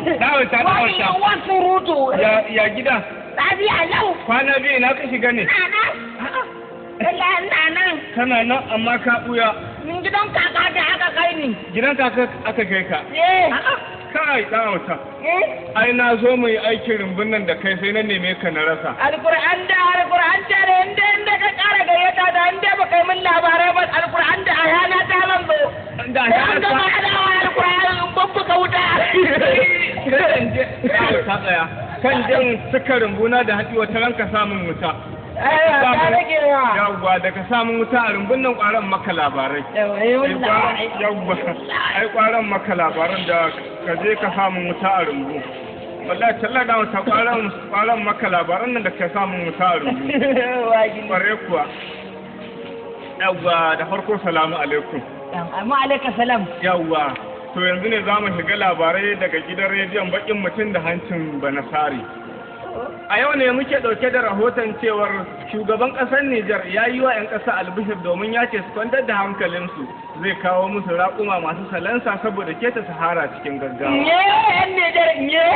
Dawata, Wani dawata. yawan surutu. Ya gida? Lafiya lau. Kwana biyu na ka shiga ne? Ina nan. Wallahi ina nan. Kana nan amma ka buya. Min gidan kaka da aka kai ni. Gidan kaka aka kai ka. Eh. Kai, dawata. Eh. Ai na zo mu yi aikin rumbun nan da kai, sai na neme ka na rasa. Alkur'an da alkur'an da ne, inda ka ƙara gayyata da inda ba kai min labarai ba, alkur'an da ayana ta zan zo. Da Da an gama hadawa, alkur'an in babbuka wuta. Ta tsaya. Kan jin suka rumbuna da haɗi, wata ranka samun wuta. Eh, ta rage wa. Yawwa, da ka samun wuta a rumbun nan, ƙwaron maka labarai. Yawa. Yawwa, ai ƙwaron maka labaran da ka je ka samun wuta a rumbu. Wallahi talla da wata ƙwaron maka labaran nan da ka samun wuta a rumbu. Ƙware kuwa. Yawwa, da farko salamu alaikum. Amma alaika salam. Yawwa, to yanzu ne za mu shiga labarai daga gidan rediyon bakin mutum da hancin Banasari. A yau ne muke ɗauke da rahoton cewar shugaban ƙasar Nijar ya yi wa 'yan ƙasa albishir, domin ya ce su kwantar da hankalinsu, zai kawo musu raƙuma masu salansa saboda keta Sahara cikin gaggawa. Nye yan Nijar nye.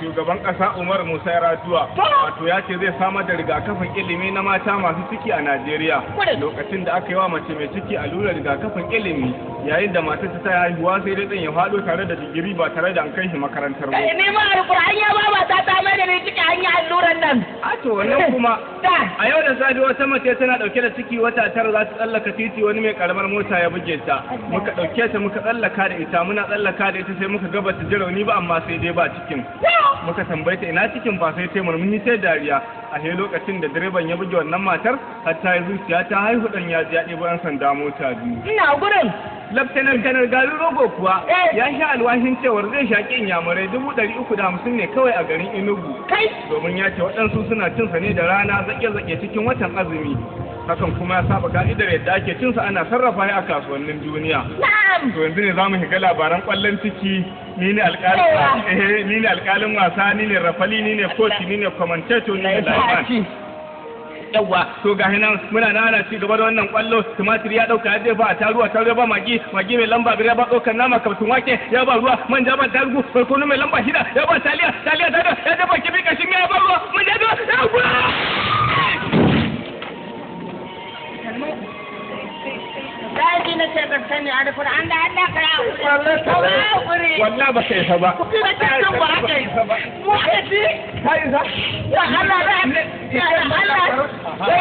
Shugaban ƙasa Umar Musa Yar'adua wato ya ce zai samar da rigakafin ilimi na mata masu ciki a Najeriya. Lokacin da aka yi wa mace mai ciki allurar rigakafin ilimi, yayin da matar ta haihuwa, sai dai ɗan ya faɗo tare da digiri ba tare da an kai shi makarantar ba. Ni ma alkur'an ya ba ta mai da ni ciki an yi alluran nan. A to, wannan kuma Da. a yau da safe wata mace tana dauke da ciki wata 9 za ta tsallaka titi, wani mai karamar mota ya buge ta. Muka dauke ta muka tsallaka da ita, muna tsallaka da ita sai muka ga bata ji rauni ba, amma sai dai ba cikin. Muka tambaye ta ina cikin fa, sai ta murmushi sai dariya. A he lokacin da direban ya buge wannan matar har ta yi zuciya ta haihu, dan ya ji ya ɗebo 'yan sanda mota biyu. Ina gurin. Laftanar Kanar Garin Rogo kuwa ya sha alwashin cewar zai shaƙi inyamurai 350,000 ne kawai a garin Enugu. Kai. Domin ya ce waɗansu suna cin sa ne da rana zaƙe-zaƙe cikin watan azumi. Hakan kuma ya saba ka'idar yadda ake cin sa ana sarrafa shi a kasuwannin duniya. Na'am. To yanzu ne za mu shiga labaran ƙwallon ciki. Ni ne alƙalin ni ne alƙalin wasa, ni ne referee, ni ne coach, ni ne commentator, ni ne lineman. Yawwa, to ga nan muna nan ana ci gaba da wannan kwallo. Tumatir ya dauka ya jefa a taruwa, taruwa ba magi, magi mai lamba 5 ya ba tsokar nama, kaftun wake ya ba ruwa, manja ba tarugu, barkono mai lamba 6 ya ba taliya, taliya ta ya jefa kifi, kashin ya ba ruwa, manja da ya gura. Daji na ce ka sani alkur'an da Allah ka yi hakuri. Wallahi ba ka isa ba. Kuɗi na ce kan ba haka yi. Mu aka ci. Ka isa. Ya Allah, ya Allah. Ya